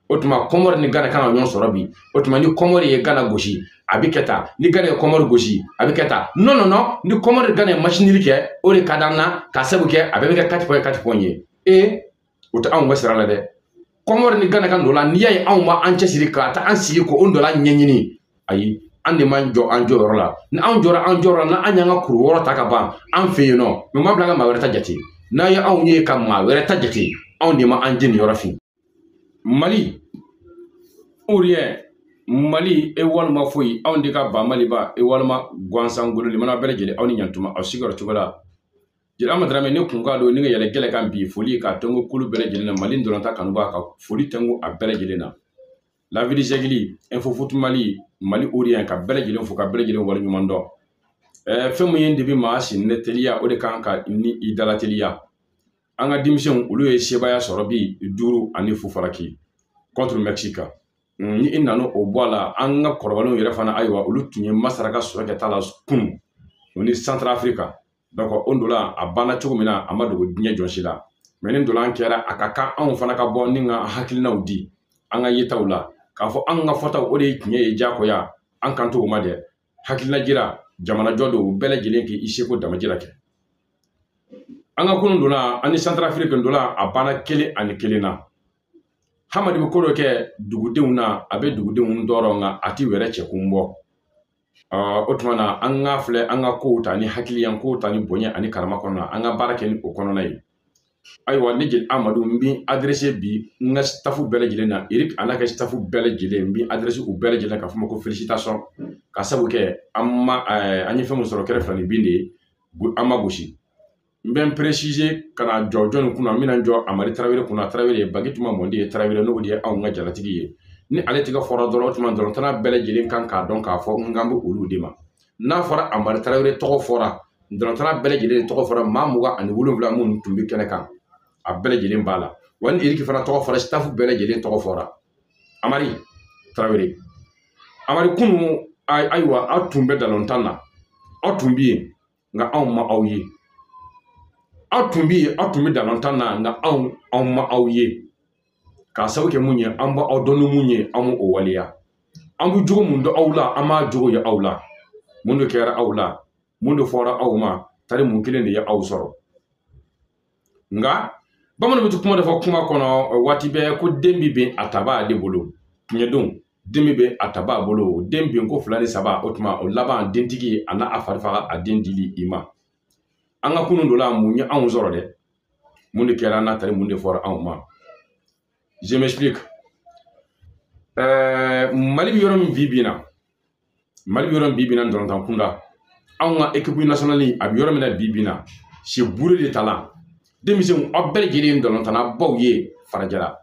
O tuma Kɔmɔri ni Gana kan ka ɲɔgɔn sɔrɔ bi. O tuma ni Kɔmɔri ye Gana gosi, a bɛ kɛ tan. Ni Gana ye Kɔmɔri gosi, a bɛ kɛ tan. Non, non, non, ni Kɔmɔri Gana ye match nul kɛ, o de ka d'an na, k'a sabu kɛ a bɛɛ bɛ kɛ 4 points, 4 points ye. Ee, o tɛ anw ka sira la dɛ. Kɔmɔri ni Gana ka ndola, n'i y'a ye anw ma an cɛsiri ka taa an sigi k'o ndola ɲɛɲini, ayi, an de m'an jɔ an jɔyɔrɔ la. Ni anw jɔra an jɔyɔrɔ la, n'an y'an ka kuru 6 ta ka ban an fɛ yen nɔ, mɛ ma bila ka maa wɛrɛ ta jate. N'a ye anw ye ka maa wɛrɛ ta jate, anw de ma an jeniyɔrɔ fin. Mali ou rien, Mali e walima foyi, anw de ka ba Maliba e walima gansan gololi mana bɛɛ lajɛlen, aw ni ɲantuma aw sigiyɔrɔ cogo la. Jeli Amadu Dramɛ ne kun ka don ni ka yɛlɛ gɛlɛ kan bi, foli ka tɛnku kulu bɛɛ lajɛlen na. Mali dɔrɔn kanuba ka foli tɛnku a bɛɛ lajɛlen na. La Vie Jɛgili, Info Foot Mali, Mali ou rien, ka bɛɛ lajɛlen fo ka bɛɛ lajɛlen waleɲuman dɔn. Fɛn min ye debi maa si ne teliya, o de kan ka ni i dala teliya. An ka denmisɛnw, olu ye sebaaya sɔrɔ bi 5-0 faraki contre Mexique. Ni i nana o bɔ a la, an ka kɔrɔbalenw yɛrɛ fana, ayiwa, olu tun ye Masara ka sɔrɔ kɛ ta la kunun o ni Centrafrique. Donc o ndola a banna cogo min na, a ma dogo diɲɛ jɔn si la. Mais ni ndolan kɛra, a ka kan anw fana ka bɔ ni ka hakilinaw di an ka yetaw la, k'a fɔ an ka fɔtaw o de ye tiɲɛ ye diyagoya. An kan t'o ma dɛ. Hakilina jira, jamanajɔ don, bɛɛ lajɛlen k'i seko damajira kɛ. An ka kunun donna an ni Centrafrique ndola, a banna 1-1 na. Hamadi bɛ ko dɔ kɛ dugudenw na, a bɛ dugudenw tɔɔrɔ, nka a ti wɛrɛ cɛkun bɔ. O tuma na an ka filɛ, an ka kow ta ni hakili ye, an kow ta ni bonya ani karama kɔnɔna, an ka baara kɛ ni o kɔnɔna ye. Ayiwa, ne Jeli Amadu, n bɛ adressé bi n ka staff bɛɛ lajɛlen na, Eric a n'a ka staff bɛɛ lajɛlen, n bɛ adressé u bɛɛ lajɛlen k'a fɔ ma ko félicitation, ka sabu kɛ an ma an ye fɛn min sɔrɔ kɛrɛ fila ni bin de ye, an ma gosi. N bɛ n préciser ka na jɔ jɔnni kunna, n bɛna n jɔ Amadu Tarawele kunna. Tarawele Bagi tuma mɔndi ye, Tarawele n'o de ye anw ka jalatigi ye. Ni ale tigɛ fɔra dɔrɔn, o tuma dɔrɔn bɛɛ lajɛlen kan k'a dɔn k'a fɔ n kan bɛ olu de ma. N'a fɔra Amadu Tarawele tɔgɔ fɔra, dɔrɔn bɛɛ lajɛlen tɔgɔ fɔra, maa 27 minnu tun bɛ kɛnɛ kan, a bɛɛ lajɛlen b'a la. Wa ni Eriki fana tɔgɔ fɔra, staff bɛɛ lajɛlen tɔgɔ fɔra. Amadu Tarawele, Amadu kunun, ayiwa, aw tun bɛ dalontan na, aw tun bɛ yen, nka anw ma aw ye. Aw tun bɛ yen, aw tun bɛ dalontan na, nka anw ma aw ye. K'a sababu kɛ mun ye, an b'aw dɔn ni mun ye, an m'o waleya. An bɛ jogo mun dɔn aw la, an m'a jogo ye aw la. Mun de kɛra aw la, mun de fɔra aw ma, tari mun kelen de ye aw sɔrɔ. Nka bamananw bɛ kuma dɔ fɔ kuma kɔnɔ waati bɛɛ ko den bɛ bɛn a tabaa de bolo. Tiɲɛ don, den bɛ bɛn a tabaa bolo. Den bin ko 2 ni 3, o tuma o laban dentigi a n'a fari faga a den dili i ma. An ka kunun dɔ la, mun ye anw sɔrɔ dɛ? Mun de kɛra n'a tari, mun de fɔra anw ma? Je m'explique. Mali bɛ yɔrɔ min bi bi in na, Mali bɛ yɔrɔ min bi bi in na dɔrɔn kunda, anw ka équipe nationale a bɛ yɔrɔ min na bi bi in na, c'est bourré de talent. Denmisɛnw, aw bɛɛ lajɛlen ye dɔlɔntannabaw ye farajɛla,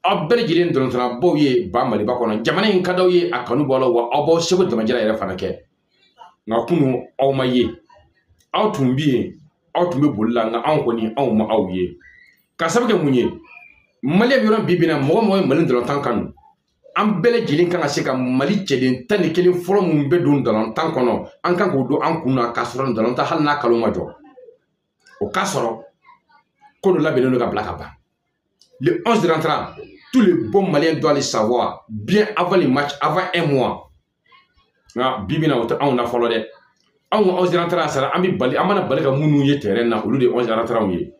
aw bɛɛ lajɛlen dɔlɔntannabaw ye ba Maliba kɔnɔ. Jamana in ka d'aw ye, a kanu b'aw la, wa aw b'aw seko damajira yɛrɛ fana kɛ. Nka kunun aw ma ye, aw tun bɛ yen, aw tun bɛ boli la, nka anw kɔni anw ma aw ye. Ka sababu kɛ mun ye? Mali bɛ yɔrɔ bi bi in na, mɔgɔ mɔgɔ ye Mali dɔlɔntan kanu, an bɛɛ lajɛlen kan ka se ka Mali cɛden 11 fɔlɔ minnu bɛ don dɔlɔntan kɔnɔ, an kan k'o don an kun na, k'a sɔrɔ dɔlɔntan hali n'a kalo ma jɔ, o k'a sɔrɔ ko dɔ labɛnnen don ka bila ka ban. Le 11 rentrant, tous les bons Maliens doivent le savoir bien avant le match, avant un mois. Nka bi bi in na, o tɛ anw na fɔlɔ dɛ. Anw ka 11 rentrant sara, an bɛ bali, an mana bali ka minnu ye terrain na, olu de ye 11 rentrant ye.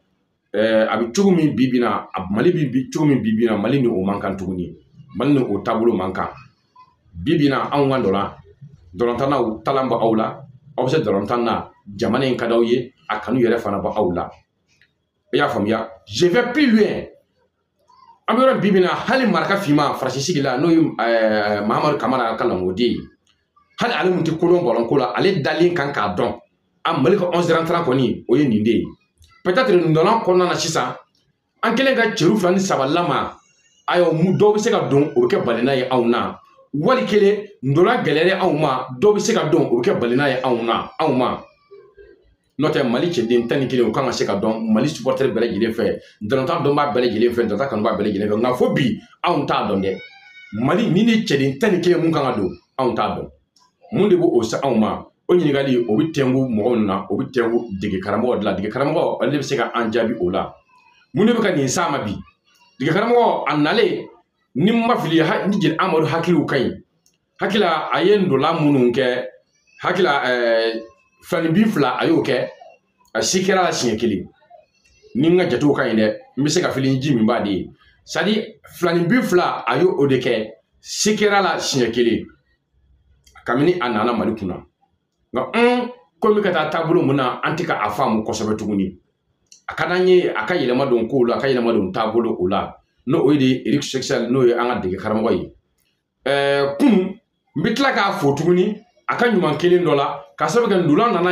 A bɛ cogo min bi bi in na, Mali bɛ cogo min bi bi in na, Mali ni o man kan tuguni, Mali ni o taabolo man kan bi bi in na. Anw ka dɔlɔntannaw talan bɛ aw la, aw bɛ se dɔlɔntan na, jamana in ka d'aw ye, a kanu yɛrɛ fana bɛ aw la. I y'a faamuya? Je vais plus loin. An bɛ yɔrɔ bi bi in na, hali maraka finman Faransi sigi la, n'o ye Mahamadu Kamara ka lamɔden ye, hali ale mun tɛ kodɔn bɔlɔn ko la, ale dalen kan k'a dɔn a Mali ka 11 rentrant kɔni, o ye nin de ye. Peut-être ndolan kɔnɔna na sisan, an kɛlen ka cɛru 2 ni 3 lama, ayiwa, dɔw bɛ se ka don, o bɛ kɛ balina ye anw na. Wali kelen ndolan gɛlɛyalen anw ma, dɔw bɛ se ka don, o bɛ kɛ balina ye anw na, anw ma. N'o tɛ, Mali cɛden 11, o kan ka se ka dɔn Mali supporter bɛɛ lajɛlen fɛ, dɔlɔntan dɔnbaa bɛɛ lajɛlen fɛ, dɔlɔntan kanubaa bɛɛ lajɛlen fɛ. Nka fo bi anw t'a dɔn dɛ. Mali ni ni cɛden 11 mun kan ka don, anw t'a dɔn. Mun de b'o se anw ma? O ɲininkali o bɛ tɛnku mɔgɔw na, o bɛ tɛnku dege karamɔgɔ de la. Dege karamɔgɔ, ale bɛ se ka an jaabi o la. Mun de bɛ ka nin s'a ma bi? Dege karamɔgɔ a nalen Ni ma fili ni Jeli Amadu hakiliw ka ɲi, hakili a ye ndola minnu kɛ, hakili filanin fila a y'o kɛ, a si kɛra la siɲɛ kelen. Ni n ka jatew ka ɲi dɛ, n bɛ se ka fili ji min b'a de ye. C'est à dire filanin fila a y'o o de kɛ, si kɛra la siɲɛ kelen kabini a nana Mali kunna. Nka ko bɛ ka taa taabolo mun na, an tɛ ka a faamu kosɛbɛ tuguni. A ka d'an ye a ka yɛlɛma don kow la, a ka yɛlɛma don taabolo o la. N'o o de ye Eric Chelle, n'o ye an ka dege karamɔgɔ ye. Kunun n bɛ tila k'a fo tuguni a ka ɲuman kelen dɔ la, k'a sababu kɛ ndolan nana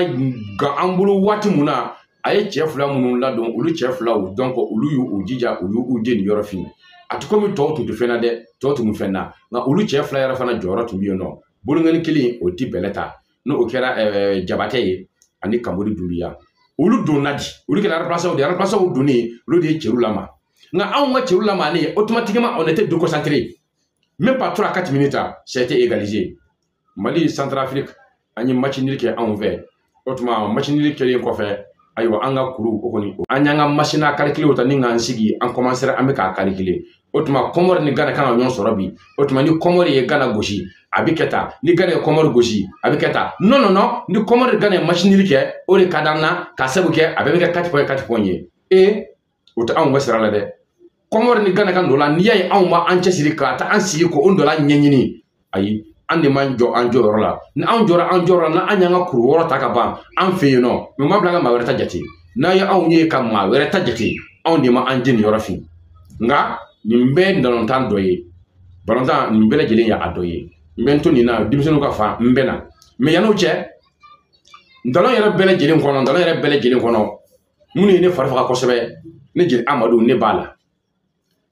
gan an bolo waati mun na, a ye cɛ fila minnu ladon, olu cɛ filaw donc olu y'u jija, u y'u jeni yɔrɔ fin. A tɛ komi tɔw tun tɛ fɛn na dɛ, tɔw tun bɛ fɛn na, nka olu cɛ fila yɛrɛ fana jɔyɔrɔ tun bɛ yen nɔ. Bolonkɔni kelen o ti bɛlɛ ta, n'o kɛra Jabatɛ ye ani Kamori Dunbiya. Olu donna di, olu kɛra remplaçants de ye. Remplaçants donnen, olu de ye cɛw lama. Nka anw ka cɛw lamalen, automatiquement on était déconcentré. Même pas 3 4 minutes, ça a été égalisé. Mali Centrafrique, an ye match nul kɛ anw fɛ. O tuma match nul kɛlen kɔfɛ, ayiwa, an ka kuru o kɔni, an y'an ka machine à calculer ta ni k'an sigi, an commencera an bɛ k'a calculer. O tuma Kɔmɔri ni Gana kan ka ɲɔgɔn sɔrɔ bi. O tuma ni Kɔmɔri ye Gana gosi, a bɛ kɛ tan. Ni Gana ye Kɔmɔri gosi, a bɛ kɛ tan. Non non non, ni Kɔmɔri Gana ye match nul kɛ, o de ka d'an na, k'a sababu kɛ a bɛɛ bɛ kɛ 4 points 4 points ye. E o tɛ anw ka sira la dɛ. Kɔmɔri ni Gana ka ndola, n'i y'a ye anw ma an cɛsiri ka taa an sigi k'o ndola ɲɛɲini, ayi, an de man jɔ an jɔyɔrɔ la. Ni anw jɔra an jɔyɔrɔ la, n'an y'an ka kuru wɔɔrɔ ta ka ban an fɛ yen nɔ, mɛ ma bila ka maa wɛrɛ ta jate. N'a ye anw ye ka maa wɛrɛ ta jate, anw de ma an jeni yɔrɔ fin. Nka nin bɛɛ ye balontan dɔ ye, balontan nin bɛɛ lajɛlen ye a dɔ ye. N bɛ n to nin na, denmisɛnninw ka fan n bɛ na. Mɛ yann'o cɛ, ntalon yɛrɛ bɛɛ lajɛlen kɔnɔ, ntalon yɛrɛ bɛɛ lajɛlen kɔnɔ, minnu ye ne fari faga kosɛbɛ, ne Jeli Amadu, ne b'a la.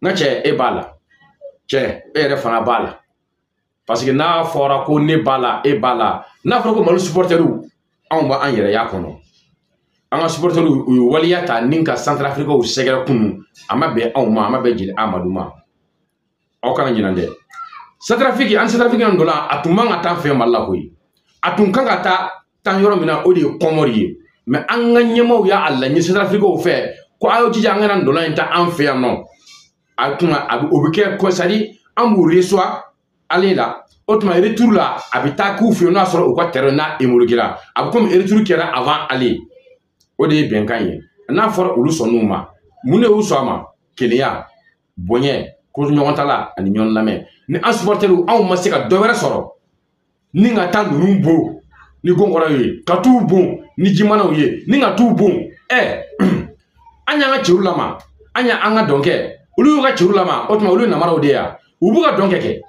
N ka cɛ, e b'a la. Cɛ, e yɛrɛ fana b'a la. Parce que n'a fɔra ko ne b'a la, e b'a la, n'a fɔra ko Mali supporteriw, anw b'an yɛrɛ y'a kɔnɔ. An ka supporteriw, u ye waleya ta ni ka Centrafricains sɛgɛrɛ kunun, a ma bɛn anw ma, a ma bɛn Jeli Amadu ma. Aw kana ɲinɛ dɛ. Centrafrique, an Centrafrique ndola, a tun man ka taa fɛ Mali la koyi. A tun kan ka taa tan yɔrɔ min na, o de ye Kɔmɔri ye. Mɛ an ka ɲɛmaaw y'a laɲini Centrafricains fɛ ko a y'aw jija an kana ndola in ta an fɛ yan nɔ. A tuma a bɛ o bɛ kɛ ko, c'est à dire an b'u reçoit aller la. O tuma retour la, a bɛ taa k'u fɛ yen, n'o y'a sɔrɔ u ka terrain n'a homologué la, a bɛ komi retour kɛra avant aller. O de ye bɛnkan ye. N'a fɔra olu sɔnn'u ma, mun de y'u sɔn a ma? Kelenya, bonya, ko ɲɔgɔn ta la ani ɲɔgɔn lamɛn. Ni an supporteriw, anw ma se ka dɔ wɛrɛ sɔrɔ ni ka taa ninnu bon ni gɔnkɔrɔw ye, ka t'u bon ni jimanaw ye, ni ka t'u bon. An y'an ka cɛw lama, an y'an ka dɔn kɛ, olu y'u ka cɛw lama. O tuma olu ye namaraw de ye yan, u b'u ka dɔn kɛ.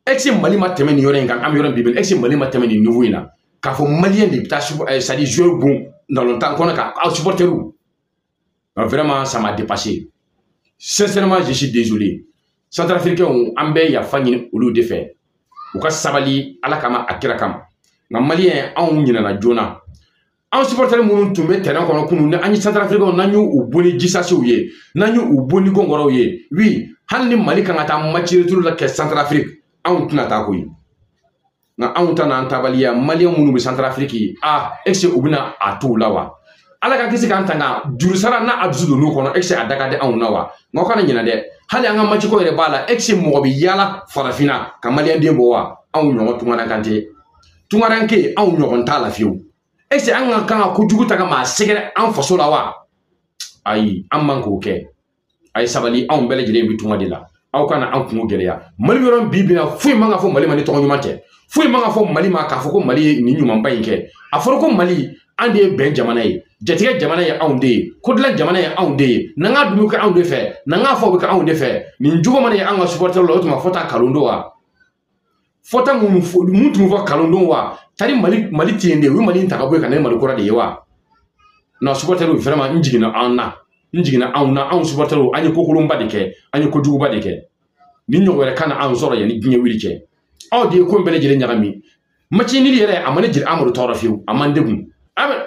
Est-ce que Mali ma tɛmɛ nin yɔrɔ in kan? An bɛ yɔrɔ min bi, est-ce que Mali ma tɛmɛ nin niveau in na, k'a fɔ malien de bɛ taa, c'est à dire joueur bon ntalontan kɔnɔ ka aw supporteriw? Vraiment, ça m'a dépassé. Sincèrement, je suis désolé. Centrafricains, an bɛ yafa ɲini olu de fɛ, u ka sabali Ala kama, a kira kama. Nka malien, anw ɲinɛna joona. An supporter minnu tun bɛ terrain kɔnɔ kunun, ni an ye Centrafricains, n'an y'u bon ni jisasiw ye, n'an y'u bon ni gɔngɔrɔw ye, oui, hali ni Mali kan ka taa match retour la kɛ Centrafrique, anw tɛna taa koyi. Nka anw ta n'an tabaliya, malien minnu bɛ Centrafrique, ah, est ce que u bɛna a t'u la wa? Ala ka kisi k'an tanga jurusara n'a a dusu donn'u kɔnɔ, est ce que a da ka di anw na wa? Nka aw kana ɲinɛ dɛ, hali an ka match ko yɛrɛ b'a la. Est ce que mɔgɔ bɛ yaala farafinna ka malien den bɔ wa? Anw ɲɔgɔn tunkarankan tɛ, tunkaranke anw ɲɔgɔn t'a la fiyewu. Est ce que an ka kan ka kojugu ta ka maa sɛgɛrɛ an faso la wa? Ayi, an man k'o kɛ. A ye sabali, anw bɛɛ lajɛlen bɛ tunga de la. Aw kana an kungo gɛlɛya. Mali bɛ yɔrɔ bi bi na, foyi man ka fɔ Mali ma ni tɔgɔ ɲuman tɛ. Foyi man ka fɔ Mali ma k'a fɔ ko Mali ye nin ɲumanba in kɛ. A fɔra ko Mali, an de ye bɛn jamana ye, jatigɛ jamana ye anw de ye, kodilan jamana ye anw de ye, n'an k'a dun bɛ kɛ anw de fɛ, n'an k'a fɔ bɛ kɛ anw de fɛ. Nin jogo mana ye an ka supporter la, o tuma fɔta kalon don wa? Fɔta mun tun bɛ fɔ kalon don wa? Tari Mali tɛ yen de, u ye Mali in ta ka bɔ yen ka na ni Mali kura de ye wa? Non, supporter vraiment, n jiginna an na, n jiginna anw na. Anw supporter, an ye kokolonba de kɛ, an ye kojuguba de kɛ. Ni ɲɔgɔn wɛrɛ kana anw sɔrɔ yanni diɲɛ wuli cɛ. Aw de ye ko in bɛɛ lajɛlen ɲagami. Match nul yɛrɛ, a ma ne Jeli Amadu tɔɔrɔ fiyewu, a man degun.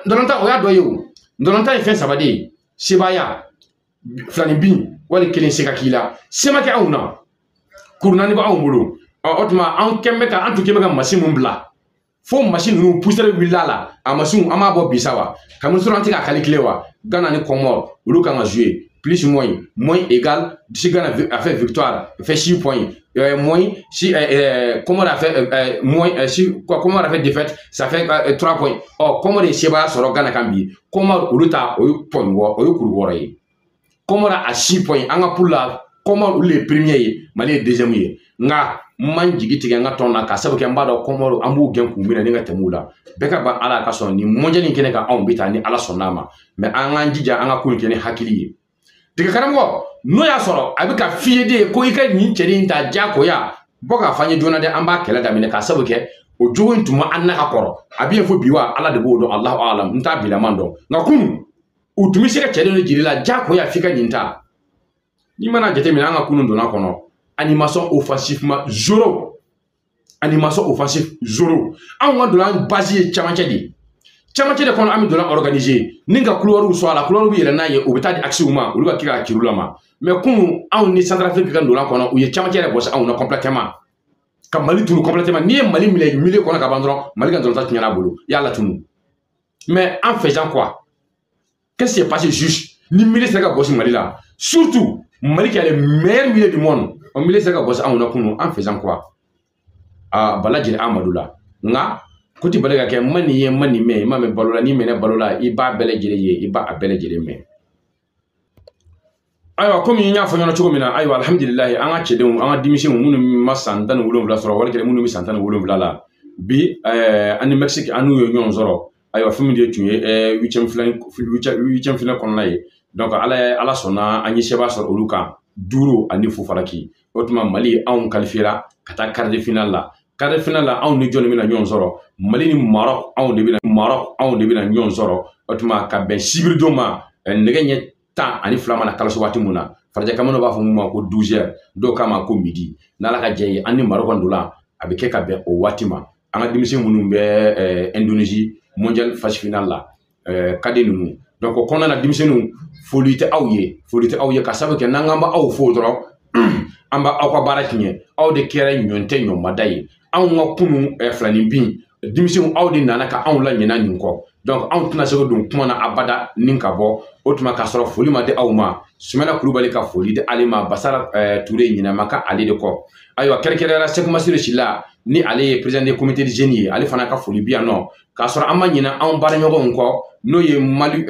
Ndolantan, o y'a dɔ ye o. Ndolantan ye fɛn saba de ye: sebaaya, filanin bin, wali kelen se ka k'i la. Se ma kɛ anw na, kuru naani bɛ anw bolo. Ɔ, o tuma an kɛn bɛ ka, an tun kɛn bɛ ka masi mun bila fo masi ninnu poussière wulila la, a masiw an b'a bɔ bi sa wa? Kabini sɔrɔ an tɛ ka calculer wa? Ghana ni Comore, olu kan ka jouer. plus moins, moins égal, si Ghana a fait victoire, fait 6 points, moins, si Comore a fait moins, si Comore a fait défaite, ça fait 3 points. Or, Comore ye sebaaya sɔrɔ Ghana kan bi, Comore olu ta o ye point 6, o ye kuru 6 ye. Comore a 6 points, an ka poule la, Comore olu ye premier ye, Mali ye deuxième ye. Nka n man jigi tigɛ n ka tɔn na ka sabu kɛ n b'a dɔn Comore an b'u gɛn k'u minɛ ni ka tɛmɛ u la. Bɛɛ ka ban Ala ka sɔn nin mondial in kɛnɛ kan anw bɛ taa ni Ala sɔnn'a ma. Mais an k'an jija an ka ko in kɛ ni hakili ye. Dege karamɔgɔ n'o y'a sɔrɔ a bɛ ka f'i ye de ko i ka nin cɛnin ta diyagoya bɔ k'a fɔ an ye joona dɛ, an b'a kɛlɛ daminɛ k'a sabu kɛ o jogo in tun ma an na ka kɔrɔ. A bɛ yen fo bi wa Ala de b'o dɔn, Alahu alam, n t'a bilaman dɔn. Nka kunun u tun bɛ se ka cɛden dɔ jiri la diyagoya f'i ka nin ta. N'i mana jateminɛ an ka kunun donna kɔnɔ, animation offensivement zéro, animation offensive zéro. Anw ka dolan base ye camancɛ de ye. Camancɛ de kɔnɔ an bɛ dolan organiser ni ka couloirw sɔrɔ a la, couloirw bɛ yɛlɛ n'a ye, u bɛ taa di axe ma, olu ka kɛ ka ci la ma. Mais kunun anw ni Centrafrique ka dolan kɔnɔ, u ye camancɛ yɛrɛ bɔsi anw na complètement, ka Mali tunu complètement. N'i ye Mali minɛ milieu kɔnɔ ka ban dɔrɔn, Mali ka dolan tiɲɛna a bolo, i y'a latunu. Mais en faisant quoi? Qu'est-ce qui s'est passé juste? Ni milieu sera ka bɔsi Mali la, surtout Mali qui a le meilleur milieu du monde, o milieu sera ka bɔsi anw na kunun, en faisant quoi? Ah, bala jeli Amadu la. Nka ko ti bali ka kɛ, ma nin ye, ma nin mɛn, i ma mɛn balo la, n'i mɛnna balo la, i b'a bɛɛ lajɛlen ye, i b'a bɛɛ lajɛlen mɛn. Ayiwa, komi n y'a fɔ ɲɛna cogo min na, ayiwa, alhamdulilayi, an ka cɛdenw, an ka denmisɛnw minnu ma san 17 sɔrɔ, wali kelen minnu bɛ san 17 la bi, an ni Mexique an n'u ye ɲɔgɔn sɔrɔ. Ayiwa, fɛn min de tun ye huitième finale kɔnɔna ye. Donc Ala sɔnna an ye sebaaya sɔrɔ olu kan 5-0 falaki. O tuma Mali anw qualifiera ka taa quart de finale la. Quart de finale la, anw ni jɔnni bɛna ɲɔgɔn sɔrɔ? Mali ni Maroc, anw de bɛna Maroc, anw de bɛna ɲɔgɔn sɔrɔ. O tuma ka bɛn sibiridon ma, nɛgɛ ɲɛ 12 mana kalaso waati mun na, farajɛ kamanaw b'a fɔ mun ma ko 12 heures, dɔw k'a ma ko midi. N'Ala ka jɛ ye, an ni Maroc ndola a bɛ kɛ ka bɛn o waati ma. An ka denmisɛn minnu bɛ Indonésie mondial phase finale la, cadet ninnu. Donc o kɔnɔna na, denmisɛnninw, foli tɛ aw ye, foli tɛ aw ye, ka sababu kɛ n'an k'an b'aw fo dɔrɔn, an b'aw ka baara tiɲɛ. Aw de kɛra ɲɔn tɛ ɲɔnmada ye. Anw ka kunun filanin bin denmisɛnw, aw de nana ka anw la ɲinɛ nin kɔ. Donc anw tɛna se ka don kuma na abada ni ka bɔ o tuma k'a sɔrɔ foli ma di aw ma. Sumala Kulubali ka foli di ale ma, Basara Ture ɲinɛ ka ale de kɔ. Ayiwa, kɛrɛnkɛrɛnnenya la Seku Masire Sila, ni ale ye président du comité de jeunes ye, ale fana ka foli bi yan nɔ. K'a sɔrɔ an ma ɲinɛ anw baaraɲɔgɔnw kɔ, n'o ye Mali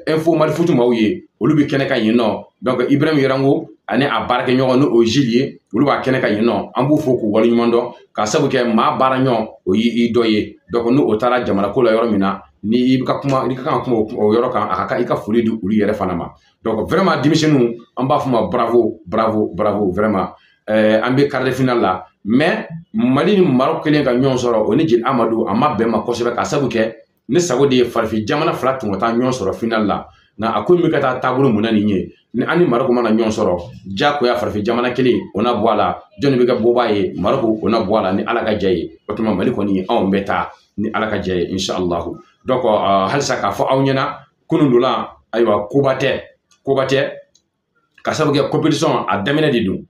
Info Mali Foot maaw ye, olu bɛ kɛnɛ kan yen nɔ. Donc Ibrahim Yarango ani a baarakɛɲɔgɔn, n'o ye Gilles ye, olu b'a kɛnɛ kan yen nɔ. An b'u fo k'u waleɲuman dɔn, k'a sabu kɛ maa baara ɲɔgɔn o y'i dɔ ye. Donc n'o taara jamana ko la yɔrɔ min na, ni i bɛ ka kuma, n'i ka kan ka kuma o yɔrɔ kan, a ka kan i ka foli di olu yɛrɛ fana ma. Donc vraiment denmisɛnninw, an b'a fɔ ma bravo, bravo, bravo, vraiment. An bɛ quart de finale la, mais Mali ni Maroc kelen ka ɲɔgɔn sɔrɔ, o ni Jeli Amadu a ma bɛn ma kosɛbɛ, k'a sabu kɛ ne sago de ye farafin jamana fila tun ka taa ɲɔgɔn sɔrɔ finale la. Nka a ko in bɛ ka taa taabolo mun na nin ye, ni an ni Maroc mana ɲɔgɔn sɔrɔ, diyagoya farafin jamana kelen o na bɔ a la. Jɔnni bɛ kɛ bɔbaa ye? Maroc o na bɔ a la ni Ala ka jɛ ye. O tuma Mali kɔni anw bɛ taa ni Ala ka jɛ ye, inshallah. Donc halisa k'a fɔ aw ɲɛna, kunun dolan, ayiwa, koba tɛ, koba tɛ, ka sababu kɛ compétition a daminɛ de don.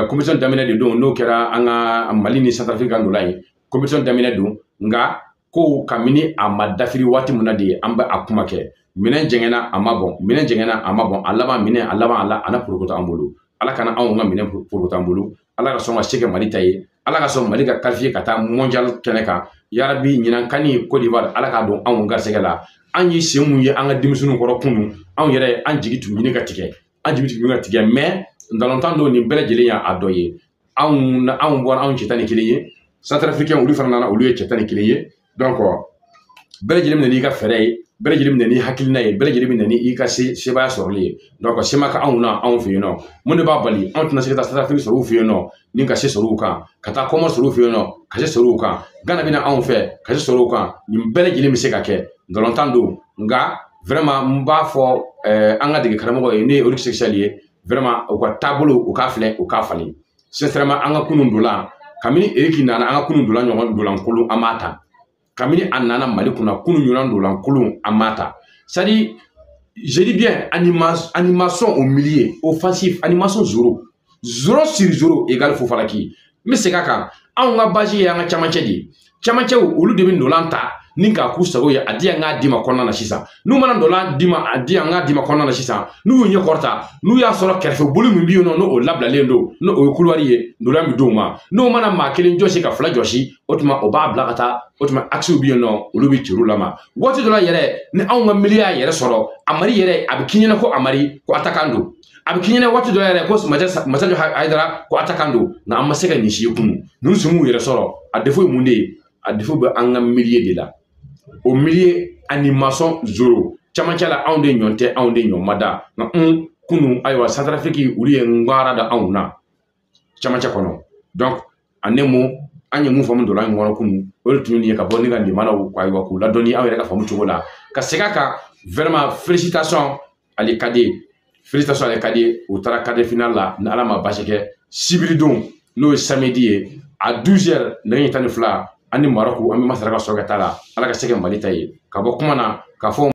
Compétition daminɛ de don, n'o kɛra an ka Mali ni Centrafrique ka ndolan ye, compétition daminɛ don. Nka ko kabini a ma dafiri waati min na de, an bɛ a kuma kɛ. Minɛn jɛngɛnna a ma bɔn, minɛn jɛngɛnna a ma bɔn, a laban minɛ, a laban a la, a na porokoto an bolo. Ala kana anw ka minɛn porokoto an bolo. Ala ka sɔn ka se kɛ Mali ta ye, Ala ka sɔn Mali ka qualifier ka taa mondial kɛnɛ kan. Yarabi, ɲinan kani Côte d'Ivoire, Ala k'a don anw garisɛgɛ la. An ye sen mun ye an ka denmisɛnninw kɔrɔ kunun, anw yɛrɛ an jigi tun ɲini ka tigɛ, an jigi tun ɲini ka tigɛ. Mais ntalontan don, nin bɛɛ lajɛlen y'a dɔ ye. Anw anw bɔra, anw cɛ 11 ye. Centrafricain olu fana nana, olu ye cɛ 11 ye. Donc bɛɛ lajɛlen bɛ n'i ka fɛɛrɛ ye, bɛɛ lajɛlen bɛ n'i hakilina ye, bɛɛ lajɛlen bɛ n'i ka sebaaya sɔrɔli ye. Donc se ma kɛ anw na anw fɛ yen nɔ, mun de b'a bali anw tɛna se ka taa Centrafrique sɔrɔ u fɛ yen nɔ ni ka se sɔrɔ u kan, ka taa Comore sɔrɔ u fɛ yen nɔ ka se sɔrɔ u kan, Ghana bɛ na anw fɛ ka se sɔrɔ u kan? Nin bɛɛ lajɛlen bɛ se ka kɛ, ntalontan don. Nka vraiment n b'a fɔ an ka dege karamɔgɔ ye, ne ye Eric Sékou ye, vraiment u ka taabolo u k'a filɛ, u k'a falen. Sincèrement, an ka kunun dolan, kabini Eric nana, an ka kunun dolan ɲɔgɔn dolan kolon an b'a ta. Kabini a nana Mali kunna, kunun ɲɔgɔn dolan kolon an b'a ta. C'est à dire, je dis bien animation au milieu offensif, animation zéro, zéro sur zéro égale fofalaki. N bɛ segin a kan, anw ka base ye an ka camancɛ de ye. Camancɛw, olu de bɛ ndolan ta ni k'a k'u sago ye, a di yan k'a d'i ma kɔnɔna na sisan. N'u mana ndolan d'i ma, a di yan k'a d'i ma kɔnɔna na sisan, n'u y'u ɲɛ kɔrɔta, n'u y'a sɔrɔ kɛrɛfɛ boli min bɛ yen nɔ, n'o labilalen don, n'o ye couloir ye, ndolan bɛ d'o ma. N'o mana maa kelen jɔsi ka fila jɔsi, o tuma o b'a bila ka taa, o tuma axe bɛ yen nɔ, olu bɛ cɛru lama. Waati dɔ la yɛrɛ, ni anw ka milieu y'a yɛrɛ sɔrɔ, Amari yɛrɛ a bɛ k'i ɲɛna ko Amari ko attaquant don. A bɛ k'i ɲɛna waati dɔ yɛrɛ ko Massadio Haïdara ko attaquant don, nka an ma se ka nin si ye kunun. Ninnu si m'u yɛrɛ sɔrɔ. A défaut ye mun de ye? A défaut bɛ an ka milieu de la. O milieu animation zéro. Camancɛ la anw de ɲɔn tɛ, anw de ɲɔn ma da. Nka kunun ayiwa Centrafrique olu ye ŋara da anw na camancɛ kɔnɔ. Donc en un mot, an ye mun faamu ndolan in kɔnɔ kunun, o de tun ye nin ye, ka bɔ ne ka limanaw ayiwa k'u ladɔnni aw yɛrɛ ka faamu cogo la. Ka segin a kan, vraiment félicitations à les cadets. Félicitations à les cadets. U taara quart de finale la, ni Ala ma baasi kɛ. Sibiridon, n'o ye samedi ye, à 12h, nɛgɛ ɲɛ 12, an ni Maroc an bɛ masara ka sɔrɔ ka taa la. Ala ka se kɛ Mali ta ye. Ka bɔ kuma na k'a fɔ